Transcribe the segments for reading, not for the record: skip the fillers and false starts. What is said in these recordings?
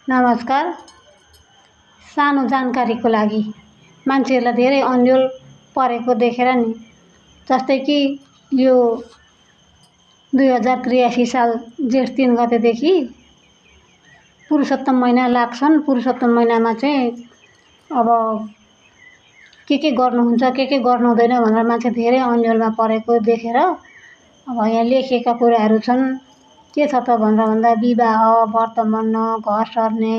नमस्कार। सानो जानकारीको लागि मान्छेहरूलाई धेरै अन्यल परेको देखेर नि, जस्तै कि यो 2083 साल जेठ 3 गतेदेखि पुरुषोत्तम महिना लाग्छन्। पुरुषोत्तम महिनामा चाहिँ अब के गर्नुहुन्छ, के गर्नु हुँदैन भनेर मान्छे धेरै अन्यलमा परेको देखेर अब यहाँ लेखिएका कुराहरू छन्। के छ त भन्दा विवाह, व्रतबन्ध, घर सर्ने,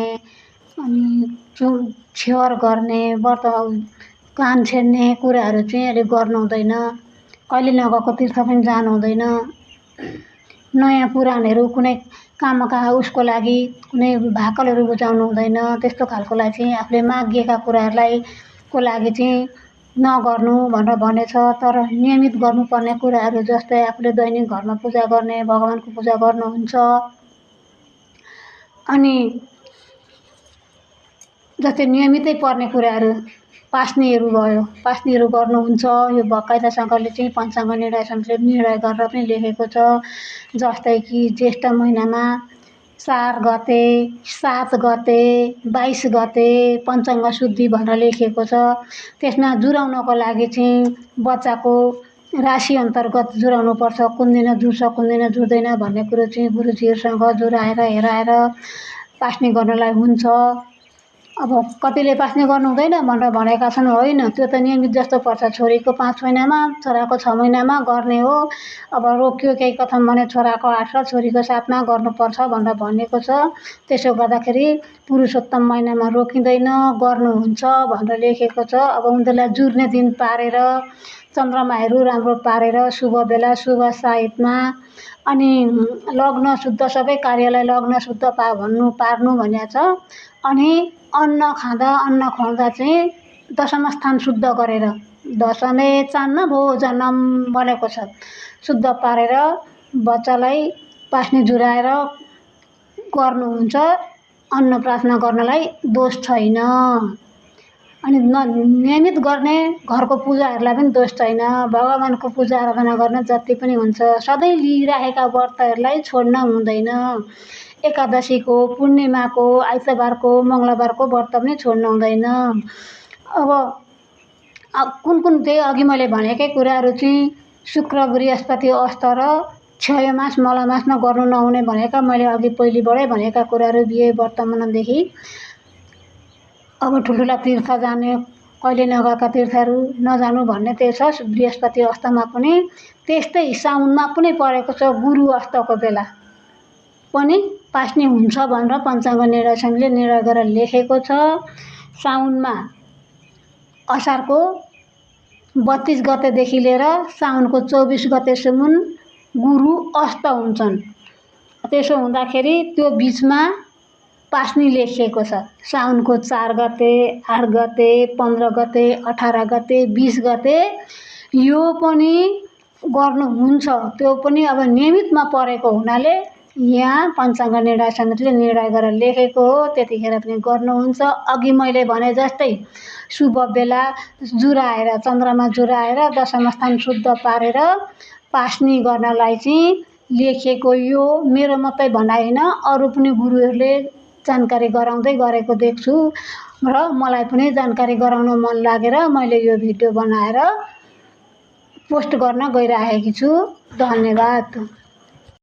अनि छेवर गर्ने, व्रत कान छेड्ने कुराहरू चाहिँ अहिले गर्नु हुँदैन। कहिले नगएको तीर्थ पनि जानु हुँदैन। नयाँ पुराणहरू कुनै कामका उसको लागि कुनै भाकलहरू बुझाउनु हुँदैन। त्यस्तो खालकोलाई चाहिँ आफूले मागिएका कुराहरूलाई को लागि चाहिँ नगर्नु भनेर भनेछ। तर नियमित गर्नुपर्ने कुराहरू जस्तै आफूले दैनिक घरमा पूजा गर्ने, भगवानको पूजा गर्नुहुन्छ। अनि जस्तै नियमितै पर्ने कुराहरू पास्नीहरू भयो, पास्नीहरू गर्नुहुन्छ। यो कायदासँगले चाहिँ पञ्चाङ्ग निर्णयसँगले निर्णय गरेर पनि लेखेको छ। जस्तै कि ज्येष्ठ महिनामा 4 गते, 7 गते, 22 गते पञ्चाङ्ग शुद्धि भनेर लेखिएको छ। त्यसमा जुराउनको लागि चाहिँ बच्चाको राशि अन्तर्गत जुराउनुपर्छ। कुन दिन जुर्छ, कुन दिन जुर्दैन भन्ने कुरो चाहिँ गुरुजीहरूसँग जुराएर हेराएर पास्ने गर्नलाई हुन्छ। अब कतिले पास्ने गर्नु हुँदैन भनेर भनेका छन्। होइन, त्यो त नियमित जस्तो पर्छ। छोरीको 5 महिनामा, छोराको 6 महिनामा गर्ने हो। अब रोकियो केही कथम भने छोराको 8 र छोरीको 7 मा गर्नुपर्छ भनेर भनिएको छ। त्यसो गर्दाखेरि पुरुषोत्तम महिनामा रोकिँदैन, गर्नुहुन्छ भनेर लेखेको छ। अब उनीहरूलाई जुर्ने दिन पारेर, चन्द्रमाहरू राम्रो पारेर, शुभ बेला शुभ साहित्यमा, अनि लग्न शुद्ध, सबै कार्यलाई लग्न शुद्ध पार्नु भनेको छ। अनि अन्न खाँदा, अन्न खुवाउँदा चाहिँ दशम स्थान शुद्ध गरेर, दशमे चान्न भोजनम भनेको छ। शुद्ध पारेर बच्चालाई पास्ने जुराएर गर्नुहुन्छ। अन्न प्रार्थना गर्नलाई दोष छैन। अनि नियमित गर्ने घरको पूजाहरूलाई पनि दोष छैन। भगवानको पूजा आराधना गर्न जति पनि हुन्छ। सधैँ लिइराखेका व्रतहरूलाई छोड्न हुँदैन। एकादशीको, पूर्णिमाको, आइतबारको, मङ्गलबारको व्रत पनि छोड्नु हुँदैन। अब कुन चाहिँ अघि मैले भनेकै कुराहरू चाहिँ शुक्र, बृहस्पति, अस्त र क्षयमास, मलमासमा गर्नु नहुने भनेका मैले अघि पहिलेबाटै भनेका कुराहरू बिहे वर्तमानदेखि। अब ठुल्ठुला तीर्थ जाने, कहिले नगएका तीर्थहरू नजानु भन्ने त्यो छ। बृहस्पति अस्तमा पनि त्यस्तै साउनमा पनि परेको छ। गुरु अस्तको बेला पनि पास्ने हुन्छ भनेर पञ्चाङ्ग निर्णयसँगले निर्णय गरेर लेखेको छ। साउनमा असारको 32 गतेदेखि लिएर साउनको 24 गतेसम्म गुरु अस्त हुन्छन्। त्यसो हुँदाखेरि त्यो बिचमा पास्नी लेखिएको छ। साउनको 4 गते, 8 गते, 15 गते, 18 गते, 20 गते यो पनि गर्नुहुन्छ। त्यो पनि अब नियमितमा परेको हुनाले यहाँ पञ्चाङ्ग निर्णय समितिले निर्णय गरेर लेखेको हो। त्यतिखेर पनि गर्नुहुन्छ। अघि मैले भने जस्तै शुभ बेला जुराएर, चन्द्रमा जुराएर दशम स्थान शुद्ध पारेर पास्नी गर्नलाई चाहिँ लेखेको। यो मेरो मात्रै भनाइ होइन, अरू पनि गुरुहरूले जानकारी गराउँदै गरेको देख्छु र मलाई पनि जानकारी गराउन मन लागेर मैले यो भिडियो बनाएर पोस्ट गर्न गइराखेकी छु। धन्यवाद।